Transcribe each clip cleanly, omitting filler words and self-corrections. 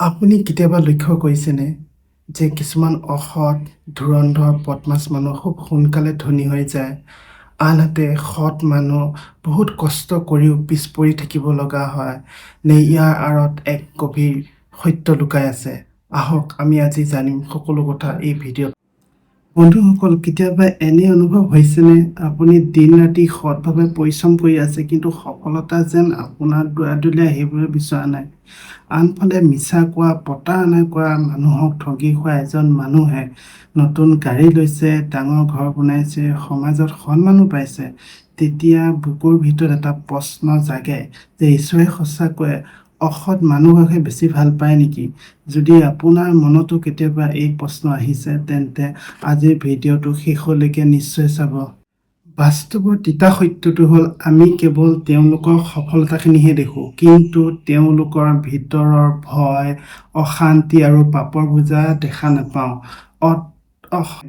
আপুনি কেতিয়াবা লক্ষ্য কৰিছেনে যে কিছুমান অসৎ, ধুৰন্ধৰ, বদমাছ মানুহ খুব সোনকালে ধনী হৈ যায়, আনহাতে সৎ মানুহ বহুত কষ্ট কৰিও পিছ পৰি থাকিব লগা হয়? নে ইয়াৰ আঁৰত এক গভীৰ সত্য লুকাই আছে? আহক, আমি আজি জানিম সকলো কথা এই ভিডিঅ'ত। বন্ধুসকল, কেতিয়াবা এনে অনুভৱ হৈছেনে, আপুনি দিন ৰাতি সৎভাৱে পৰিশ্ৰম কৰি আছে, কিন্তু সফলতা যেন আপোনাৰ দুৱাৰদলিলৈ আহিবলৈ বিচৰা নাই? আনফালে মিছা কোৱা, প্ৰতাৰণা কৰা, মানুহক ঠগি খোৱা এজন মানুহে নতুন গাড়ী লৈছে, ডাঙৰ ঘৰ বনাইছে, সমাজত সন্মানো পাইছে। তেতিয়া বুকুৰ ভিতৰত এটা প্ৰশ্ন জাগে যে ঈশ্বৰে সঁচাকৈয়ে অসৎ মানুহকহে বেছি ভাল পায় নেকি? যদি আপোনাৰ মনতো কেতিয়াবা এই প্ৰশ্ন আহিছে, তেন্তে আজিৰ ভিডিঅ'টো শেষলৈকে নিশ্চয় চাব। বাস্তৱৰ তিতা সত্যটো হ'ল, আমি কেৱল তেওঁলোকৰ সফলতাখিনিহে দেখোঁ, কিন্তু তেওঁলোকৰ ভিতৰৰ ভয়, অশান্তি আৰু পাপৰ বোজা দেখা নাপাওঁ।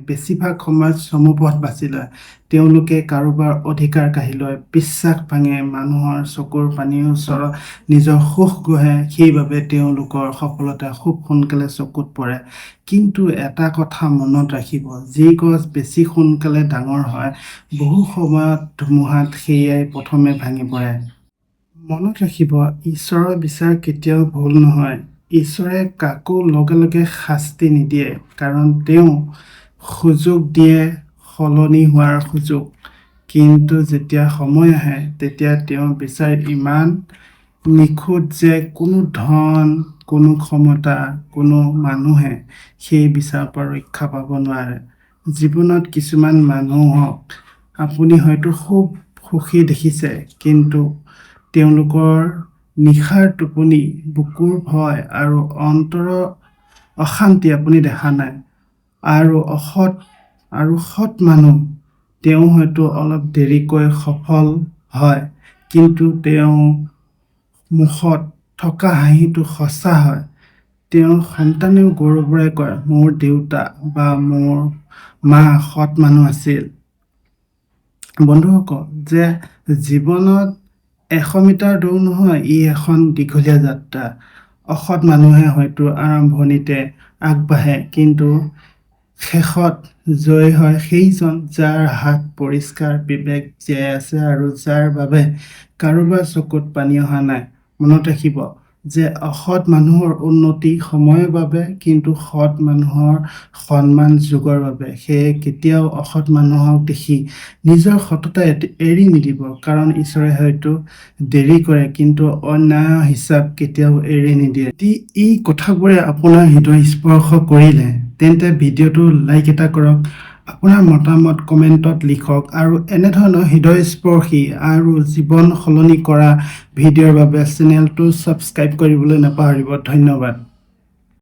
বেছিভাগ সময়ত চমু পথ বাছি লয়। তেওঁলোকে কাৰোবাৰ অধিকাৰ কাঢ়ি লয়, বিশ্বাস ভাঙে, মানুহৰ চকুৰ পানীৰ ওচৰত নিজৰ সুখ গঢ়ে। সেইবাবে তেওঁলোকৰ সফলতা খুব সোনকালে চকুত পৰে। কিন্তু এটা কথা মনত ৰাখিব, যি গছ বেছি সোনকালে ডাঙৰ হয়, বহু সময়ত ধুমুহাত সেয়াই প্ৰথমে ভাঙি পৰে। মনত ৰাখিব, ঈশ্বৰৰ বিচাৰ কেতিয়াও ভুল নহয়। ঈশ্বৰে কাকো লগে লগে শাস্তি নিদিয়ে, কাৰণ তেওঁ সুযোগ দিয়ে, সলনি হোৱাৰ সুযোগ। কিন্তু যেতিয়া সময় আহে, তেতিয়া তেওঁৰ বিচাৰ ইমান নিখুঁত যে কোনো ধন, কোনো ক্ষমতা, কোনো মানুহে সেই বিচাৰৰ পৰা ৰক্ষা পাব নোৱাৰে। জীৱনত কিছুমান মানুহক আপুনি হয়তো খুব সুখী দেখিছে, কিন্তু তেওঁলোকৰ নিশাৰ টোপনি, বুকুৰ ভয় আৰু অন্তৰৰ অশান্তি আপুনি দেখা নাই। আৰু অসৎ আৰু সৎ মানুহ, তেওঁ হয়তো অলপ দেৰিকৈ সফল হয়, কিন্তু তেওঁ মুখত থকা হাঁহিটো সঁচা হয়। তেওঁৰ সন্তানেও গৌৰৱেৰে কয়, "মোৰ দেউতা বা মোৰ মা সৎ মানুহ আছিল।" বন্ধুসকল, যে জীৱনত 100 মিটাৰ দৌৰ নহয়, ই এখন দীঘলীয়া যাত্ৰা। অসৎ মানুহে হয়তো আৰম্ভণিতে আগবাঢ়ে, কিন্তু শেষত জয়ী হয় সেইজন যাৰ হাত পৰিষ্কাৰ, বিবেক জীয়াই আছে আৰু যাৰ বাবে কাৰোবাৰ চকুত পানী অহা নাই। মনত ৰাখিব যে অসৎ মানুহৰ উন্নতি সময়ৰ বাবে, কিন্তু সৎ মানুহৰ সন্মান যুগৰ বাবে। সেয়ে কেতিয়াও অসৎ মানুহক দেখি নিজৰ সততা এৰি নিদিব, কাৰণ ঈশ্বৰে হয়তো দেৰি কৰে, কিন্তু অন্যায়ৰ হিচাপ কেতিয়াও এৰি নিদিয়ে। যদি এই কথাবোৰে আপোনাৰ হৃদয় স্পৰ্শ কৰিলে, তেন্তে ভিডিঅ'টো লাইক এটা কৰক, আপোনাৰ মতামত কমেণ্টত লিখক আৰু এনেধৰণৰ হৃদয়স্পৰ্শী আৰু জীৱন সলনি কৰা ভিডিঅ'ৰ বাবে চেনেলটো ছাবস্ক্ৰাইব কৰিবলৈ নাপাহৰিব। ধন্যবাদ।